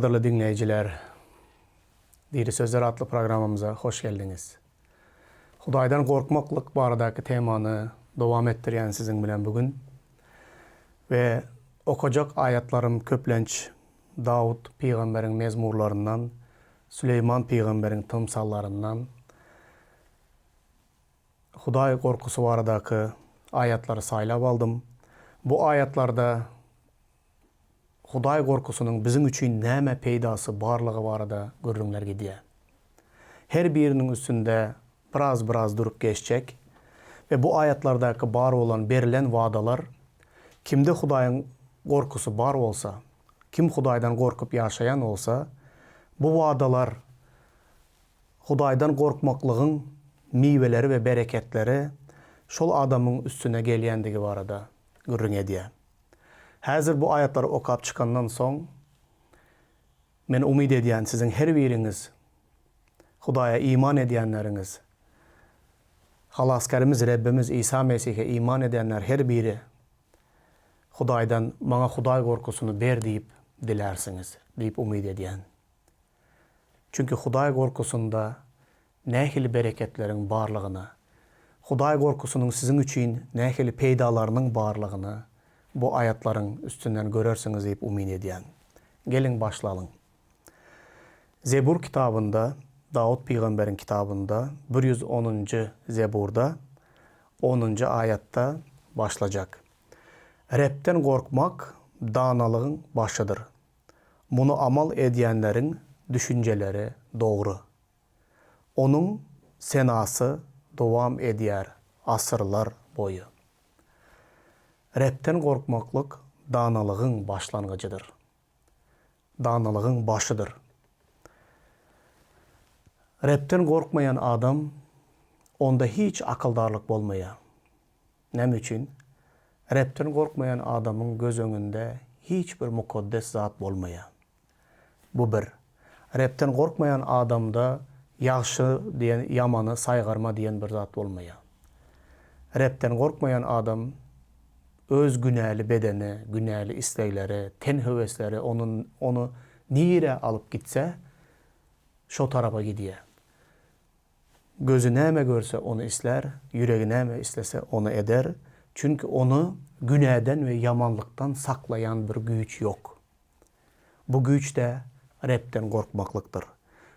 Gadyrly diňleýjiler, Diri sözler atly programmamyza hoş geldiňiz. Hudaýdan gorkmaklyk baradaky temany dowam etdirýän siziň bilen bu gün. We okajak aýatlarym köplenç Dawut pygamberiň mezmurlaryndan, Süleýman pygamberiň tymsallaryndan, Hudaý gorkusy baradaky aýatlary saýlap aldym. Bu aýatlarda Hudaý gorkusynyň biziň üçin näme peýdasy barlygy barada gürrüňler gidýär. Her biriniň üstünde biraz-biraz durup geçjek we bu aýatlardaky bar bolan berlen wadalar kimde Hudaýyň gorkusy bar bolsa, kim Hudaýdan gorkup ýaşaýan bolsa, bu wadalar Hudaýdan gorkmaklygyň miweleri we bereketleri şol adamyň üstüne gelýändigi barada gürrüň edýär. Häzir bu aýatlary okap çykandan soň, men umyt edýän siziň her biriňiz Hudaýa iman edýänleriňiz, Halasgärimiz Rebbimiz Isa Mesihe iman edýänler her biri Hudaýdan maňa Hudaý gorkusyny ber diýip dilärsiňiz diýip umyt edýän. Çünki Hudaý gorkusynda nähili bereketleriň barlygyny, Hudaý gorkusynyň siziň üçin nähili peýdalarynyň barlygyny bu aýatlaryň üstünden görersiňiz diýip umyt edýän. Geliň başlalyň. Zebur kitabynda, Dawut pygamberiň kitabynda, 110-njy Zeburda, onunjy aýatda başlajak. Rebden gorkmak danalygyň başydyr. Muny amal edýänleriň düşünjeleri dogry. Onuň senasy dowam edýär asyrlar boýy. Rebden gorkmaklyk danalygyň başlangyjydyr. Danalygyň başydyr. Rebden gorkmaýan adam, onda hiç akyldarlyk bolmaýar. Näme üçin? Rebden gorkmaýan adamyň göz öňünde hiç bir mukaddes zat bolmaýar. Bu bir. Rebden gorkmaýan adamda ýagşy diýen, ýamany saýgarma diýen bir zat bolmaýar. Rebden gorkmaýan adam öz günäli bedeni, günäli islegleri, ten höwesleri ony ony nirä alyp gitse, şo tarapa gidýär. Gözi näme görse, ony islär, ýüregi näme islese, ony eder, çünki ony günäden we ýamanlykdan saklaýan bir güýç ýok. Bu güýç-de Rebden gorkmaklykdyr.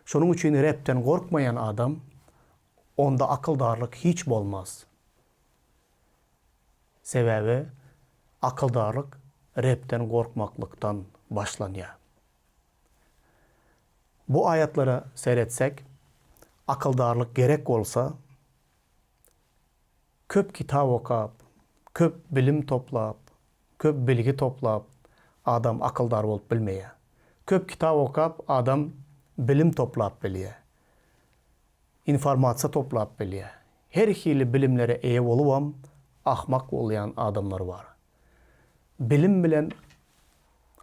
Şonuň üçin Rebden gorkmaýan adam, onda akyldarlyk hiç bolmaz. Sebäbi akyldarlyk Rebden gorkmaklykdan başlanýar. Bu aýatlara seretsek, akyldarlyk gerek bolsa, köp kitap okap, köp bilim toplap, köp bilgi toplap adam akyldar bolup bilmeýär. Köp kitap okap adam bilim toplap bilýär. Informasiýa toplap bilýär. Her hili bilimlere eýe bolubam ahmak bolýan adamlar bar. Bilim bilen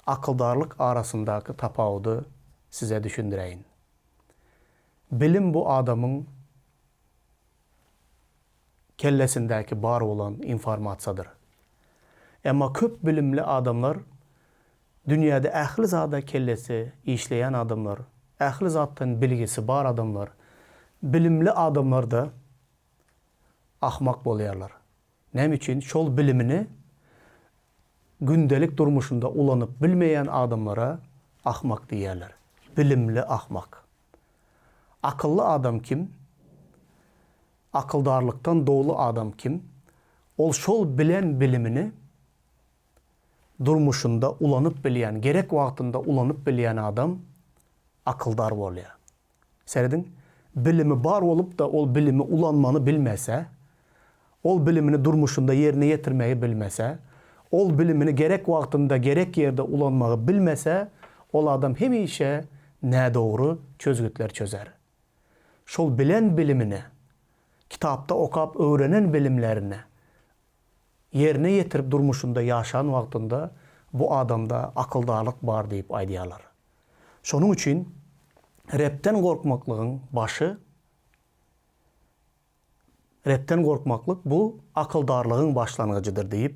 akyldarlyk arasyndaky tapawudy size düşündireýin. Bilim bu adamyň kellesindäki bar bolan informasiýadyr. Emma köp bilimli adamlar dünýäde ähli zada kellesi işleýän adamlar, ähli zatdan bilgisi bar adamlar, bilimli adamlar-da ahmak bolýarlar. Näme üçin? Şol bilimini gündelik durmuşynda ulanyp bilmeýän adamlara ahmak diýýärler. Bilimli ahmak. Akylly adam kim? Akyldarlykdan doly adam kim? Ol şol bilen bilimini durmuşynda ulanyp bilýän, gerek wagtynda ulanyp bilýän adam akyldar bolýar. Serediň, bilimi bar bolup-da, ol bilimi ulanmany bilmese, ol bilimini durmuşynda ýerine ýetirmegi bilmese, ol bilimini gerek wagtynda, gerek ýerde ulanmagy bilmese, ol adam hemişe nädogry çözgütler çözer. Şol bilen bilimini, kitapda okap öwrenen bilimlerini ýerine ýetirip durmuşynda ýaşan wagtynda bu adamda akyldarlyk bar diýip aýdýarlar. Şonuň üçin Rebden gorkmaklygyň başy Rebden gorkmaklyk bu akyldarlygyň başlangyjydyr diýip,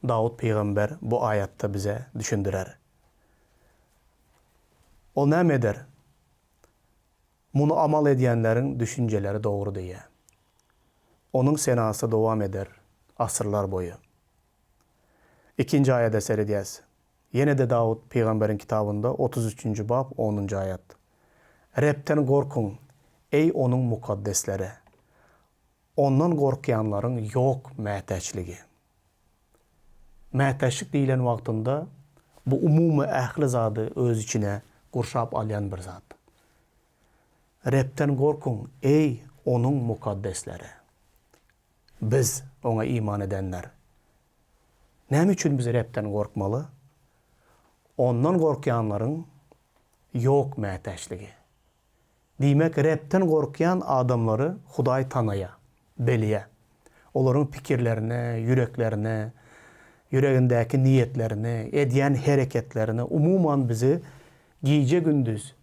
Dawut pygamber bu aýatda bize düşündirer. Ol näme eder? Muny amal edýänleriň düşünjeleri dogry diýýär. Onuň senasy dowam eder asyrlar boýy. Ikinji aýada seredýäs. Ýene-de Dawut pygamberiň kitabynda 33-nji bap onunjy aýat. Rebden gorkuň, eý Onuň mukaddesleri! Ondan gorkýanlaryň ýok mätäçligi. Mätäçlik diýlen wagtynda bu umumy ähli zady öz içine gurşap alýan bir zat. Rebden gorkuň, eý, Onuň mukaddesleri! Biz, Oňa iman edenler, näme üçin biz Rebden gorkmaly? Ondan gorkýanlaryň ýok mätäçligi. Diýmek, Rebden gorkýan adamlary Hudaý tanaýar, bilýär. Olaryň pikirlerini, ýüreklerini, ýüregindäki niýetlerini, edýän hereketlerini, umuman bizi gije-gündiz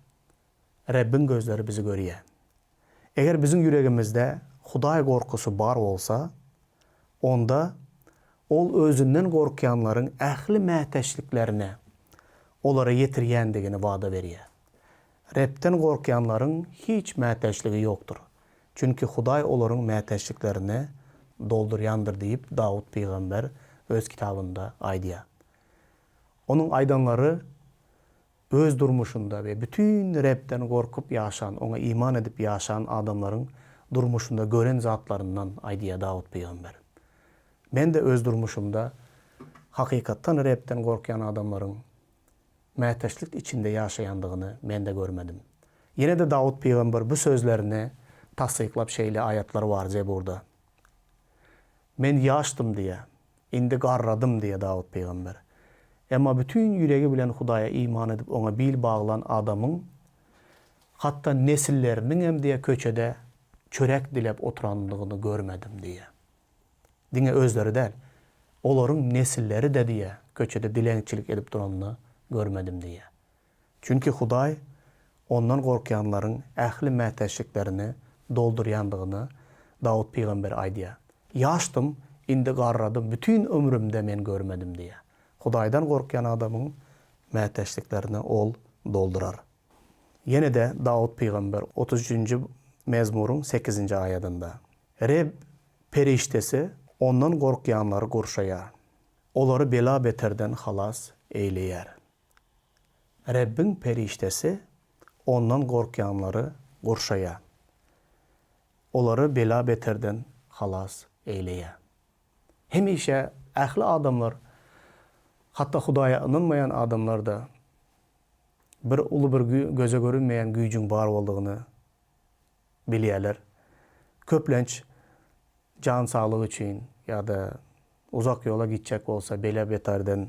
Rebbiň gözleri bizi görýär. Eger biziň ýüregimizde Hudaý gorkusy bar bolsa, onda Ol Özünden gorkýanlaryň ähli mätäçliklerini olara ýetirýändigini wada berýär. Rebden gorkýanlaryň hiç mätäçligi ýokdur, çünki Hudaý olaryň mätäçliklerini doldurýandyr diýip, Dawut pygamber öz kitabynda aýdýar. Onuň aýdanlary öz durmuşynda we bütin Rebden gorkup ýaşan, Oňa iman edip ýaşan adamlaryň durmuşynda gören zatlaryndan aýdýar Dawut pygamber. Men-de öz durmuşymda hakykatdan Rebden gorkýan adamlaryň mätäçlik içinde ýaşaýandygyny men-de görmedim. Ýene-de Dawut pygamber bu sözlerini tassyklap şeýle aýatlar bar Zeburda. Men ýaşdym diýýär, indi garradym diýýär Dawut pygamber. Emma bütin ýüregi bilen Hudaýa iman edip oňa bil baglan adamyň hatda nesilleriniňem diýýär köçede çörek diläp oturandygyny görmedim diýýär. Diňe özleri däl, olaryň nesilleri-de diýýär, köçede dilegçilik edip duranyny görmedim diýýär. Çünki Hudaý Ondan gorkýanlaryň ähli mätäçliklerini doldurýandygyny Dawut pygamber aýdýar. Ýaşdym, indi garradym, bütin ömrümde men görmedim diýýär. Hudaýdan gorkýan adamyň mätäçliklerini Ol doldurar. Ýene-de Dawut pygamber 33-nji mezmuryň sekizinji aýadynda, Reb perişdesi Ondan gorkýanlary gurşaýar, olary bela-beterden halas eýleýär. Rebbiň perişdesi Ondan gorkýanlary gurşaýar, olary bela-beterden halas eýleýär. Hemişe ähli adamlar, hatda Hudaýa ynanmaýan adamlar-da bir uly bir göze görünmeýän güýjüň bar boldugyny bilýärler. Köplenç jan saglygy üçin ýa-da uzak ýola gitjek bolsa bela-beterden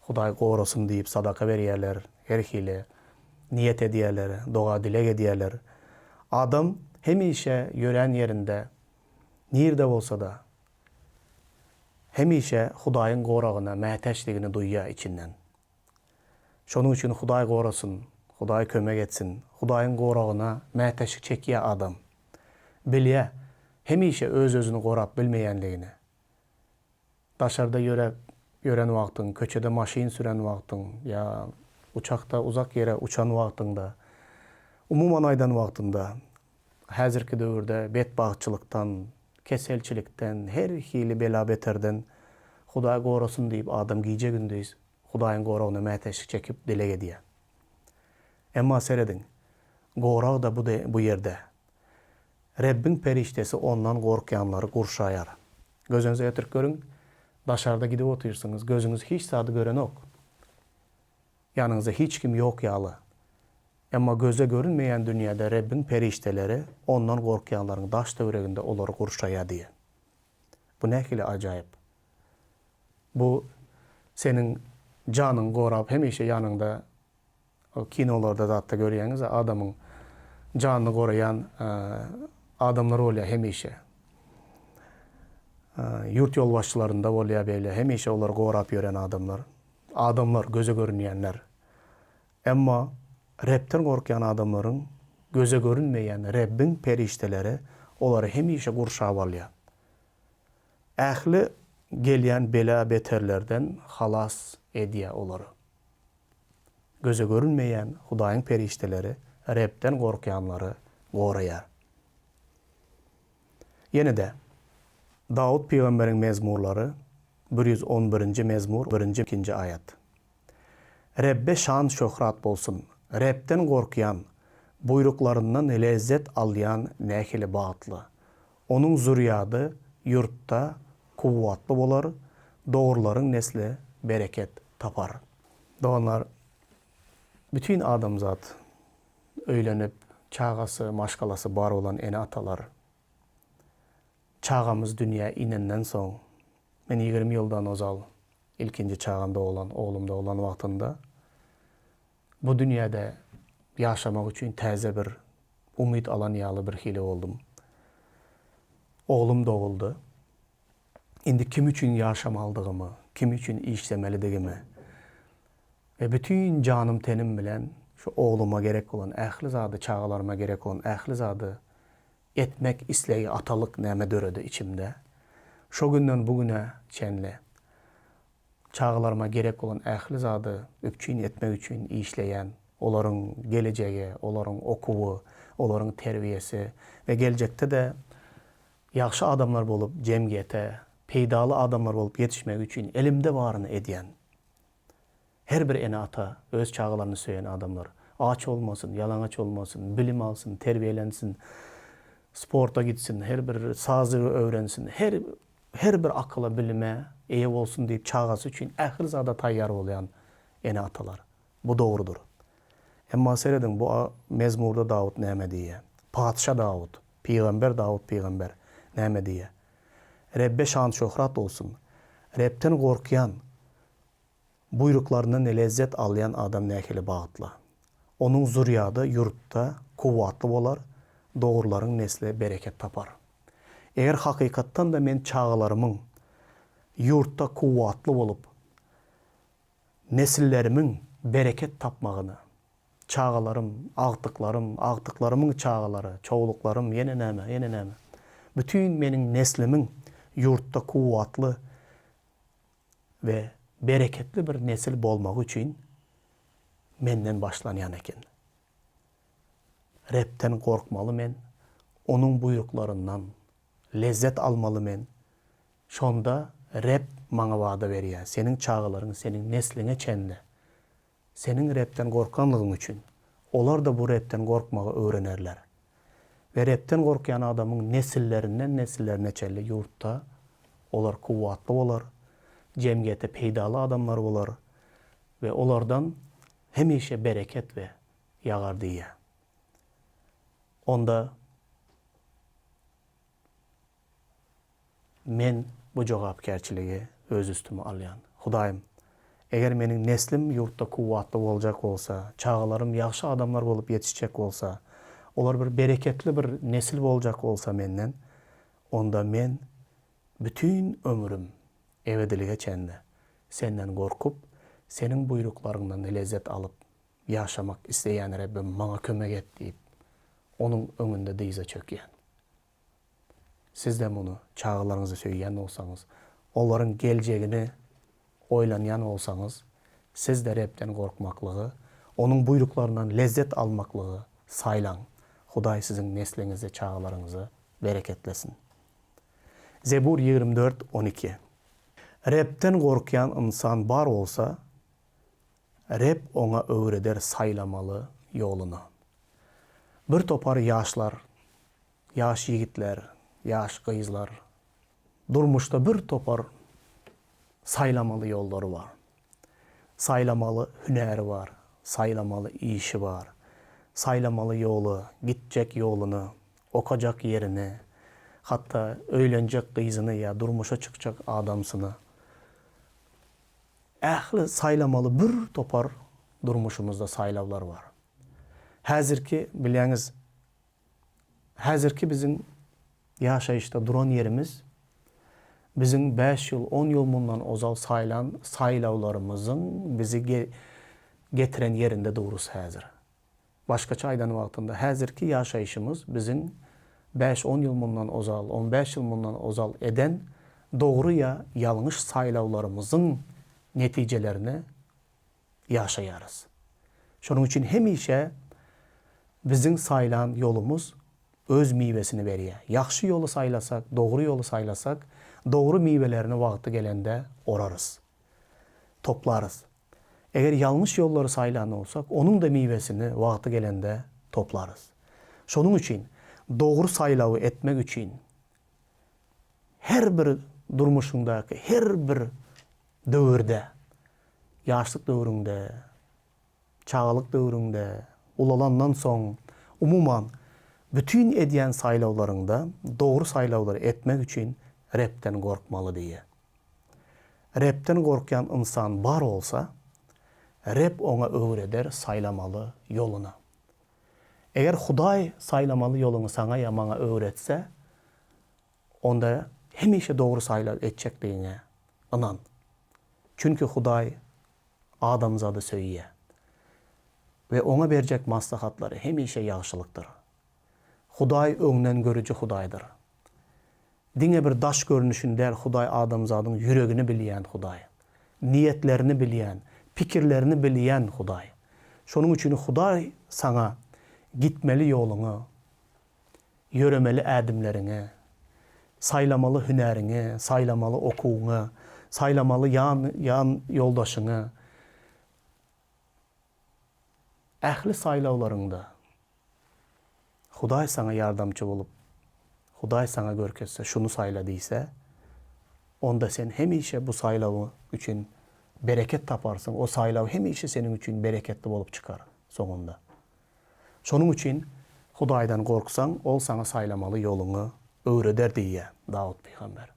Hudaý gorasyn diýip sadaka berýärler, her hili niýet edýärler, doga-dileg edýärler. Adam hemişe ýörän ýerinde, nirde bolsa-da, hemişe Hudaýyň goragyna mätäçdigini duýýar içinden. Şonuň üçin Hudaý gorasyn, Hudaý kömek etsin, Hudaýyň goragyna mätäçlik çekýär adam. Bilýär, hemişe öz-özüni gorap bilmeýänligini. Daşarda ýöräp ýören wagtyň, köçede maşyn süren wagtyň ýa uçakda uzak ýere uçan wagtyňda, umuman aýdan wagtynda, häzirki döwürde betbagtçylykdan, keselçilikden, her hili bela-beterden Hudaý gorasyn diýip adam gije-gündiz Hudaýyň goragyna mätäçlik çekip dileg edýär. Emma serediň, gorag-da bu bu ýerde. Rebbiň perişdesi ondan gorkýanlary gurşaýar. Gözüňize getirip görüň, daşarda gidip otyrsyňyz, gözüňiz hiç zady görenok. Ýanyňyzda hiç kim ýok ýaly. Emma göze görünmeýän dünýäde Rebbiň perişdeleri ondan gorkýanlaryň daş-töwereginde olary gurşaýar diýýär. Bu nähili ajaýyp! Bu seniň janyňy gorap hemişe ýanyňda kinolarda zatda görýäňiz adamyň janyny goraýan adamlar bolýar hemişe. Ýurt ýolbaşçylarynda bolýar beýle hemişe olary gorap ýören adamlar. Adamlar göze görünýänler. Emma Rebden gorkýan adamlaryň göze görünmeýän Rebbiň perişdeleri olary hemişe gurşap alýar. Ähli gelýän bela-beterlerden halas edýär olary. Göze görünmeýän Hudaýyň perişdeleri Rebden gorkýanlary goraýar. Ýene-de, Dawut pygamberiň mezmurlary, 111-nji mezmur, birinji, ikinji aýat. Rebbe şan-şöhrat bolsun! Rebden gorkýan, buýruklaryndan lezzet alýan nähili bagtly! Onuň zürýady ýurtda kuwwatly bolar, dogrularyň nesli bereket tapar. Doganlar, bütin adamzat öýlenip, çagasy, maşgalasy bar bolan ene-atalar, çagamyz dünýä inenden soň, men 20 ýyldan ozal ilkinji çagam doglan, oglum doglan wagtynda bu dünýäde ýaşamak üçin täze bir umyt alan ýaly birhili boldum. Oglum doguldy. Indi kim üçin ýaşamalydygymy, kim üçin işlemelidigimi we bütin janym-tenim bilen şu ogluma gerek bolan ähli zady, çagalaryma gerek bolan ähli zady etmek islegi, atalyk näme döredi içimde. Şo günden bu güne çenli çagalaryma gerek bolan ähli zady üpjün etmek üçin işleýän, olaryň gelejegi, olaryň okuwy, olaryň terbiýesi we geljekde-de ýagşy adamlar bolup jemgyýete peýdaly adamlar bolup ýetişmegi üçin elimde baryny edýän. Her bir ene-ata öz çagalaryny söýen adamlar. Aç bolmasyn, ýalaňaç bolmasyn, bilim alsyn, terbiýelensin, sporta gitsin, her bir sazy öwrensin, her her bir akyla, bilime eýe bolsun diýip çagasy üçin ähli zada taýýar bolýan ene-atalar. Bu dogrudyr. Emma serediň, bu mezmurda Dawut näme diýýär? Patyşa Dawut, pygamber Dawut pygamber näme diýýär? Rebbe şan-şöhrat bolsun! Rebden gorkýan, buýruklaryndan lezzet alýan adam nähili bagtly! Onuň zürýady ýurtda kuwwatly bolar, dogrularyň nesli bereket tapar. Eger hakykatdan-da men çagalarymyň ýurtda kuwwatly bolup, Nesillerimiň bereket tapmagyny, çagalarym, agtyklarym, agtyklarymyň çagalary, çowluklarym, ýene näme, ýene näme. Bütin meniň neslimiň ýurtda kuwwatly we bereketli bir nesil bolmagy üçin menden başlanýan eken. Rebden gorkmaly men, Onuň buýruklaryndan lezzet almaly men, Şonda Reb maňa wada berýär, Seniň çagalaryň seniň nesliňe çenli, seniň Rebden gorkanlygyň üçin, olar-da bu Rebden gorkmagy öwrenerler. We Rebden gorkýan adamyň nesillerinden nesillerine çenli ýurtda olar kuwwatly bolar, jemgyýete peýdaly adamlar bolar we olardan hemişe bereket we ýagar diýýär. Onda. Men bu jogapkärçiligi öz üstüme alýan. Hudaýym, eger meniň neslim ýurtda kuwwatly boljak bolsa, çagalarym ýagşy adamlar bolup ýetişjek bolsa, olar bir bereketli bir nesil boljak bolsa menden, onda men bütin ömrüm ebedilige çenli Senden gorkup, Seniň buýruklaryňdan lezzet alyp ýaşamak isleýän Rebbim, maňa kömek et diýip, Onuň öňünde dyza çökýän. Siz-de muny çagalaryňyzy söýýän bolsaňyz, olaryň geljegini oýlanýan bolsaňyz, siz-de Rebden gorkmaklygy, Onuň buýruklaryndan lezzet almaklygy saýlaň. Hudaý siziň nesliňizi, çagalaryňyzy bereketlesin. Zebur 24, 12. Rebden gorkýan ynsan bar bolsa, Reb oňa öwreder saýlamaly ýoluny. Bir topar ýaşlar Ýaş ýigitler, ýaş gyzlar durmuşda bir topar saýlamaly ýollary bar. Saýlamaly hünäri bar, saýlamaly işi bar. Saýlamaly ýoly, gitjek ýoluny, okajak ýerini, hatda öýlenjek gyzyny ýa durmuşa çykjak adamsyny. Ähli saýlamaly bir topar durmuşymyzda saýlawlar bar. Häzirki bilýäňiz Häzirki biziň ýaşaýyşda duran ýerimiz biziň bäş ýyl, on ýyl mundan ozal saýlan saýlawlarymyzyň bizi getiren ýerinde durus häzir. Başgaça aýdan wagtynda, häzirki ýaşaýşymyz biziň bäş-on ýyl mundan ozal, on bäş ýyl mundan ozal eden dogry ýa ýalňyş saýlawlarymyzyň netijelerini ýaşaýarys. Şonuň üçin hemişe biziň saýlan ýolumyz öz miwesini berýär. Ýagşy ýoly saýlasak, dogry ýoly saýlasak, dogry miwelerini wagty gelende orarys. Toplarys. Eger ýalňyş ýollary saýlan bolsak, onuň-da miwesini wagty gelende toplarys. Şonuň üçin dogry saýlawy etmek üçin her bir durmuşyňdaky her bir döwürde, ýaşlyk döwrüňde, çagalyk döwrüňde, ulalandan soň, umuman, bütin edýän saýlawlaryňda dogry saýlawlary etmek üçin Rebden gorkmaly diýýär. Rebden gorkýan ynsan bar bolsa, Reb oňa öwreder saýlamaly ýoluny. Eger Hudaý saýlamaly ýoluňy saňa ýa maňa öwretse, onda hemişe dogry saýlaw etjekdigiňe ynan. Çünki Hudaý adamzady söýýär we oňa berjek maslahatlary hemişe ýagşylykdyr. Hudaý öňden görüji Hudaýdyr. Diňe bir daş görnüşini däl Hudaý adamzadyň ýüregini bilýän Hudaý. Niýetlerini bilýän, pikirlerini bilýän Hudaý. Şonuň üçin Hudaý saňa gitmeli ýoluňy, ýöremeli ädimleriňi, saýlamaly hünäriňi, saýlamaly okuwyňy, saýlamaly ýan ýan ýoldaşyňy, ähli saýlawlaryňda Hudaý saňa ýardamçy bolup, Hudaý saňa görkezse, şuny saýla diýse, onda sen hemişe bu saýlaw üçin bereket taparsyň, o saýlaw hemişe seniň üçin bereketli bolup çykar soňunda. Şonuň üçin Hudaýdan gorksaň, Ol saňa saýlamaly ýoluňy öwreder diýýär Dawut pygamber.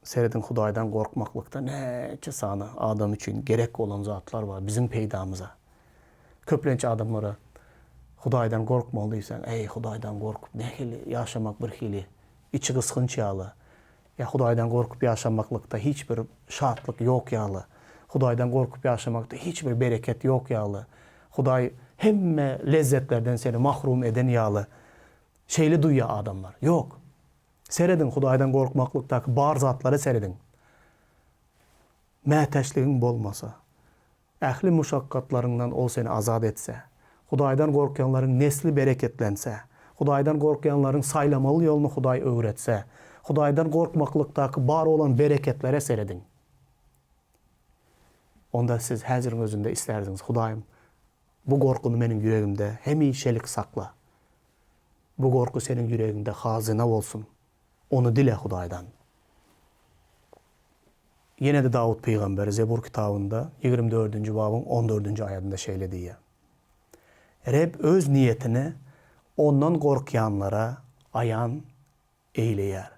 Serediň Hudaýdan gorkmaklykda näçe sany adam üçin gerek bolan zatlar bar biziň peýdamyza. Köplenç adamlara Hudaýdan gorkmaly diýseň, eý Hudaýdan gorkup nähili ýaşamak birhili içi gysgynç ýaly. Ýa Hudaýdan gorkup ýaşamaklykda hiç bir şatlyk ýok ýaly. Hudaýdan gorkup ýaşamakda hiç bir bereket ýok ýaly. Hudaý hemme lezzetlerden seni mahrum eden ýaly. Şeýle duýýar adamlar. Ýok. Serediň, Hudaýdan gorkmaklykdaky bar zatlara serediň. Mätäçligiň bolmasa, ähli muşakgatlaryňdan Ol seni azat etse, Hudaýdan gorkýanlaryň nesli bereketlense, Hudaýdan gorkýanlaryň saýlamaly ýoluny Hudaý öwretse, Hudaýdan gorkmaklykdaky bar bolan bereketlere serediň. Onda siz häziriň özünde islärdiňiz, Hudaýym, bu gorkyny meniň ýüregimde hemişelik sakla. Bu gorky seniň ýüregiňde hazyna bolsun. Ony dile Hudaýdan. Ýene-de Dawut pygamber Zebur kitabynda ýigrimi dördünji babyň on dördünji aýadynda şeýle diýýär, Reb öz niýetini Ondan gorkýanlara aýan eýleýär.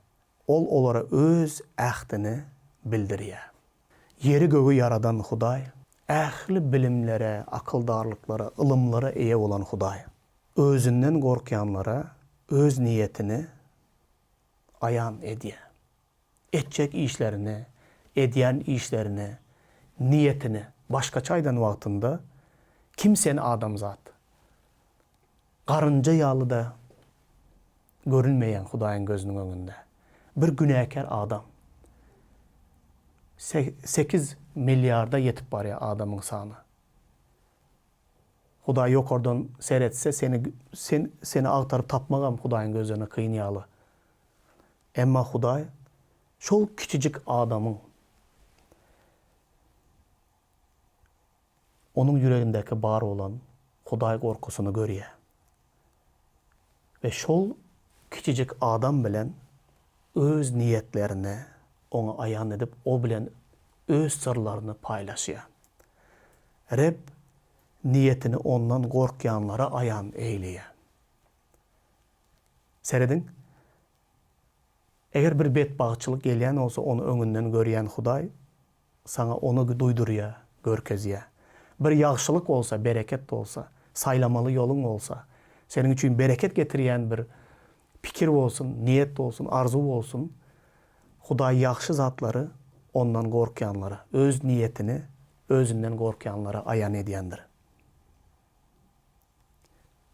Ol olara Öz ähtini bildirýär. Ýeri-gögi ýaradan Hudaý, ähli bilimlere, akyldarlyklara, ylymlara eýe bolan Hudaý. Özünden gorkýanlara Öz niýetini aýan edýär. Etjek işlerini, edýän işlerini, niýetini başgaça aýdan wagtynda, Kim sen adamzat? Garynja ýaly-da görünmeýäň Hudaýyň gözüniň öňünde. Bir günäkär adam. Sekiz milliarda ýetip barýar adamyň sany. Hudaý ýokardan seretse, seni sen seni agtaryp tapmagam Hudaýyň gözlerine kyn ýaly. Emma Hudaý şol kiçijik adamyň onuň ýüregindäki bar bolan Hudaý gorkusyny görýär. We şol kiçijik adam bilen öz niýetlerini oňa aýan edip, o bilen öz syrlaryny paýlaşýar. Reb niýetini ondan gorkýanlara aýan eýleýär. Serediň, eger bir betbagtçylyk gelýän bolsa, ony öňünden görýän Hudaý saňa ony duýdurýar, görkezýär. Bir ýagşylyk bolsa, bereket bolsa, saýlamaly ýoluň bolsa, seniň üçin bereket getirýän bir pikir bolsun, niýet bolsun, arzuw bolsun, Hudaý ýagşy zatlary ondan gorkýanlara, öz niýetini özünden gorkýanlara aýan edýändir.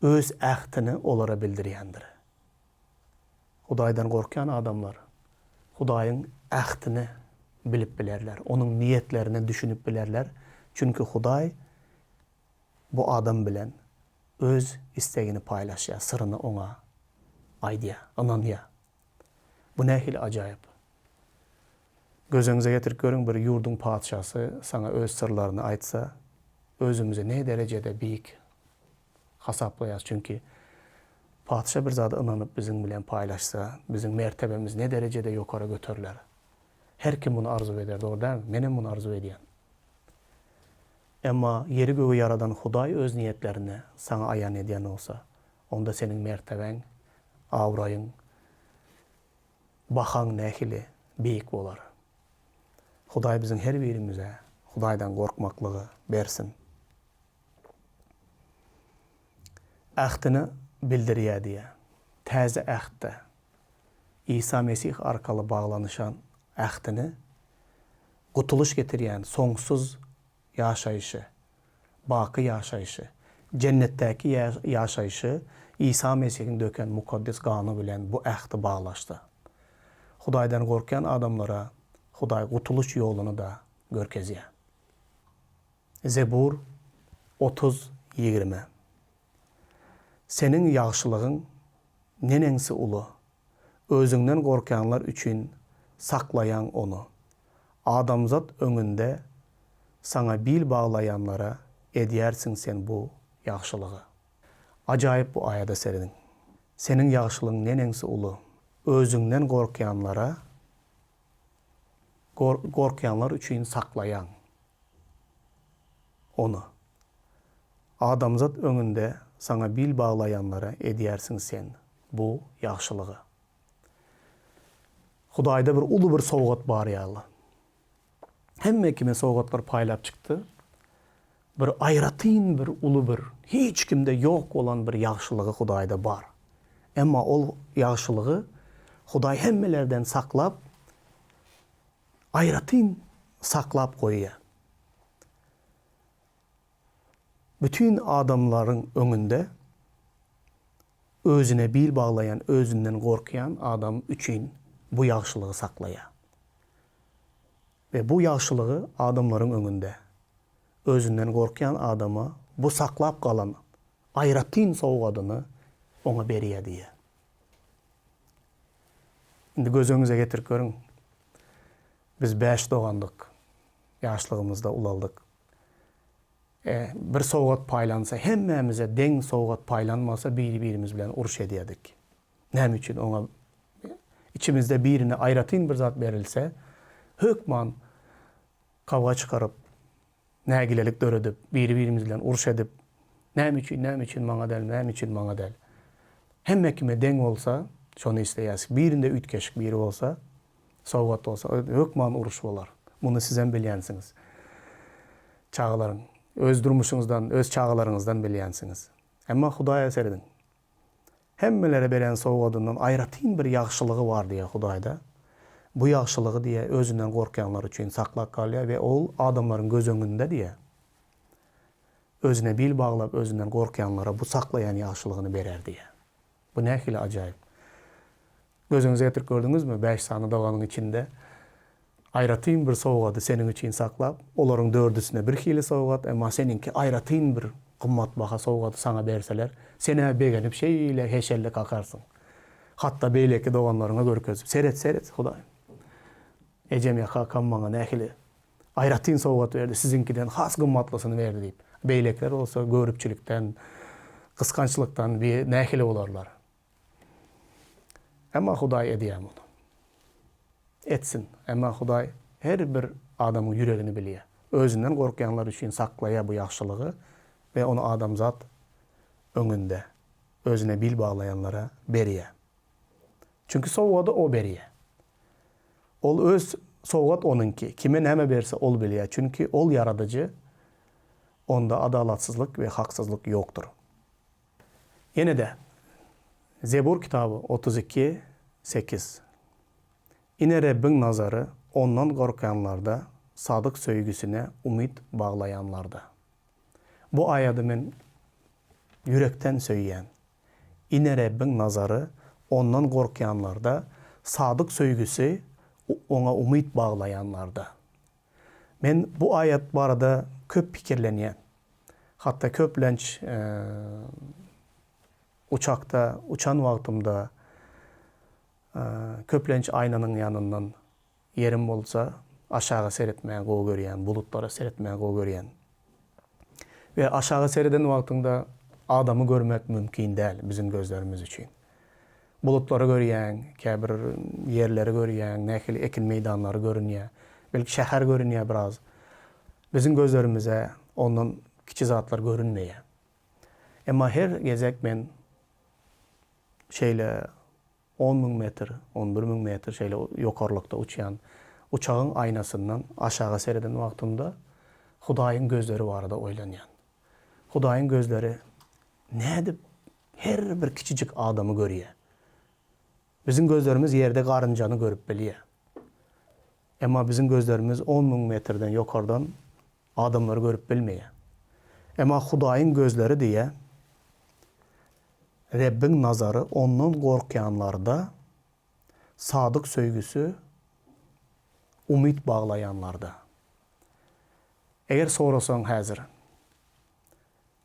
Öz ähtini olara bildirýändir. Hudaýdan gorkýan adamlar Hudaýyň ähtini bilip bilerler, Onuň niýetlerine düşünip bilerler. Çünki Hudaý bu adam bilen Öz islegini paýlaşýar, syryny oňa aýdýar, ynanýar. Bu nähili ajaýyp! Gözüňize getirip görüň, bir ýurduň patyşasy saňa öz syrlaryny aýtsa, özümizi ne derejede beýik hasaplaýarys, çünki patyşa bir zady ynanyp biziň bilen paýlaşsa, biziň mertebemiz ne derejede ýokara göteriler. Her kim muny arzuw eder, dogry dälmi? Menem muny arzuw edýän. Emma ýeri-gögi ýaradan Hudaý öz niýetlerini saňa aýan edýän bolsa, onda seniň mertebäň, abraýyň, bahaň nähili beýik bolar. Hudaý biziň her birimize Hudaýdan gorkmaklygy bersin. Ähtini bildirýär diýýär. Täze Ähtde Isa Mesih arkaly baglanyşan ähtini gutulyş getirýän soňsuz ýaşaýşy, baky ýaşaýşy, jennetdäki ýaşaýşy Isa Mesihiň döken mukaddes gany bilen bu ähti baglaşdy. Hudaýdan gorkýan adamlara Hudaý gutulyş ýoluny-da görkezýär. Zebur 30, 20. Seniň ýagşylygyň neneňsi uly, Özüňden gorkýanlar üçin saklaýaň ony. Adamzat öňünde saňa bil baglaýanlara edýärsiň sen bu ýagşylygy. Ajaýyp bu aýada serediň. Seniň ýagşylygyň neneňsi uly, Özüňden gorkýanlara gorkýanlar üçin saklaýaň ony. Adamzat öňünde saňa bil baglaýanlara edýärsiň sen bu ýagşylygy. Hudaýda bir uly bir sowgat bar ýaly. Hemme kime sowgatlar paýlap çykdy. Bir aýratyn bir uly bir hiç kimde ýok bolan bir ýagşylygy Hudaýda bar. Emma ol ýagşylygy Hudaý hemmelerden saklap, aýratyn saklap goýýar. Bütin adamlaryň öňünde özüne bil baglaýan, özünden gorkýan adam üçin bu ýagşylygy saklaýar. We bu ýagşylygy adamlaryň öňünde özünden gorkýan adama bu saklap galan aýratyn sowgadyny oňa berýär diýýär. Indi göz öňüňize getirip görüň. Biz bäş dogandyk. Ýaşlygymyzda ulaldyk. E, bir sowgat paýlansa, hemmämize deň sowgat paýlanmasa biri-birimiz bilen uruş edýärdik. Näme üçin oňa içimizde birine aýratyn bir zat berilse, hökman gawga çykaryp, nägilelik döredip, biri-birimiz bilen uruş edip, näme üçin, näme üçin maňa däl, näme üçin maňa däl. Hemme kime deň bolsa, şony isleýäs. Birinde üýtgeşik biri bolsa, sowgat bolsa, hökman uruş bolar. Muny sizem bilýänsiňiz. Çagalaryň, öz durmuşyňyzdan, öz çagalaryňyzdan bilýänsiňiz. Emma Hudaýa serediň. Hemmelere beren sowgadyndan aýratyn bir ýagşylygy bar diýýär Hudaýda. Bu ýagşylygy diýýär özünden gorkýanlar üçin saklap galýar we ol adamlaryň göz öňünde diýýär. Özüne bil baglap özünden gorkýanlara bu saklaýan ýagşylygyny berer diýýär. Bu nähili ajaýyp. Gözüňize getirip gördüňizmi, bäş sany doganyň içinde aýratyn bir sowgady seniň üçin saklap, olaryň dördüsine bir hili sowgat, emma seniňki aýratyn bir gymmatbaha sowgady saňa berseler, sen-ä begenip şeýle heşelle kakarsyň. Hatda beýleki doganlaryňa görkezip, Seret, seret, Hudaý, ejem ýa kakam maňa nähili aýratyn sowgat berdi, siziňkiden has gymmatlysyny berdi diýip. Beýlekiler bolsa göripçilikden, gysgançlykdan bir nähili bolarlar. Emma Hudaý edýär muny. Etsin. Emma Hudaý her bir adamyň ýüregini bilýär. Özünden gorkýanlar üçin saklaýar bu ýagşylygy we ony adamzat öňünde özüne bil baglaýanlara berýär. Çünki sowgady O berýär. Ol öz sowgat onuňky. Kime näme berse ol bilýär. Çünki ol ýaradyjy, onda adalatsyzlyk we haksyzlyk ýokdur. Ýene-de, Zebur kitaby 32, 8, Ine Rebbiň nazary Ondan gorkýanlarda, sadyk söýgüsine umyt baglaýanlarda. Bu aýady men ýürekden söýýän. Ine Rebbiň nazary Ondan gorkýanlarda, sadyk söýgüsi Oňa umyt baglaýanlarda. Men bu aýat barada. köp pikirlenýän. Hatda köplenç uçakda uçan wagtymda köplenç aýnanyň ýanyndan ýerim bolsa aşaga seretmäni gowy görýän, bulutlara seretmäni gowy görýän. We aşaga sereden wagtyňda adamy görmek mümkin däl biziň gözlerimiz üçin. Bulutlary görýäň, käbir ýerleri görýäň, nähili ekin meýdanlary görünýär. Belki şäher görünýär biraz. Biziň gözlerimize ondan kiçi zatlar görünmeýär. Emma her gezek men şeýle 10 mün metr, 11 mün metr şeýle ýokarlykda uçýan uçagyň aýnasyndan aşaga sereden wagtymda Hudaýyň gözleri barada oýlanýan. Hudaýyň gözleri nädip her bir kiçijik adamy görýär? Biziň gözlerimiz ýerde garynjany görüp bilýär. Emma biziň gözlerimiz on mün metrden ýokardan adamlary görüp bilmeýär. Emma Hudaýyň gözleri diýýär, Rebbiň nazary ondan gorkýanlarda, sadyk söýgüsi umyt baglaýanlarda. Eger sorasaň häzir,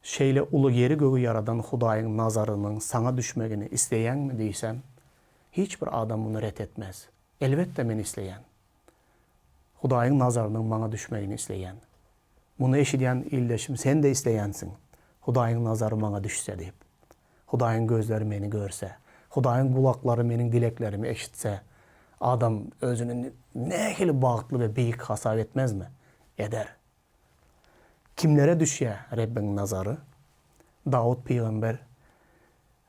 Şeýle uly ýeri-gögi ýaradan Hudaýyň nazarynyň saňa düşmegini isleýäňmi diýsem, hiç bir adam muny ret etmez. Elbetde men isleýän. Hudaýyň nazarynyň maňa düşmegini isleýän. Muny eşidýän ildeşim sen-de isleýänsiň, Hudaýyň nazary maňa düşse diýip. Hudaýyň gözleri meni görse, Hudaýyň gulaklary meniň dileglerimi eşitse, adam özüni nähili bagtly we beýik hasap etmezmi? Eder. Kimlere düşýär Rebbiň nazary? Dawut pygamber,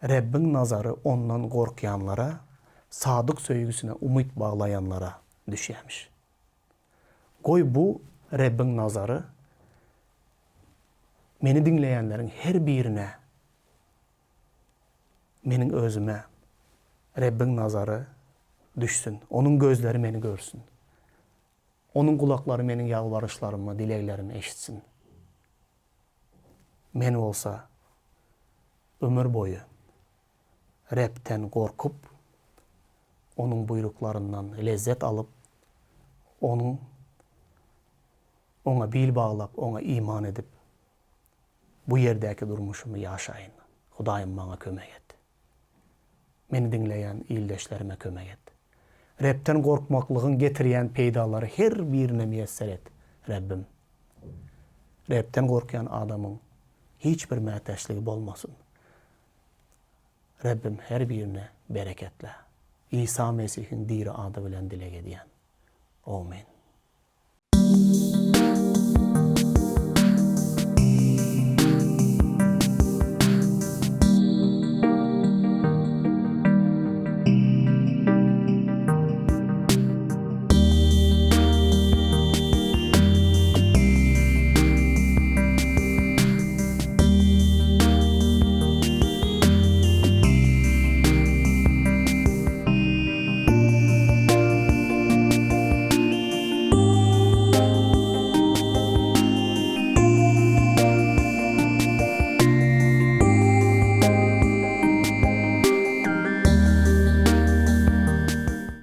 Rebbiň nazary ondan gorkýanlara, sadyk söýgüsine umyt baglaýanlara düşýärmiş. Goý bu Rebbiň nazary meni diňleýänleriň her birine, meniň özüme Rebbiň nazary düşsün, Onuň gözleri meni görsün. Onuň gulaklary meniň ýalbaryşlarymy, dileglerimi eşitsin. Men bolsa ömür boýy Rebden gorkup, Onuň buýruklaryndan lezzet alyp, Onuň Oňa bil baglap, Oňa iman edip, bu ýerdäki durmuşymy ýaşaýyn. Hudaýym maňa kömek et. Meni diňleýän ildeşlerime kömek et. Rebden gorkmaklygyň getirýän peýdalary her birine miýesser et, Rebbim. Rebden gorkýan adamyň hiç bir mätäçligi bolmasyn. Rebbim her birine bereketle. Isa Mesihiň diri ady bilen dileg edýän. Omyn.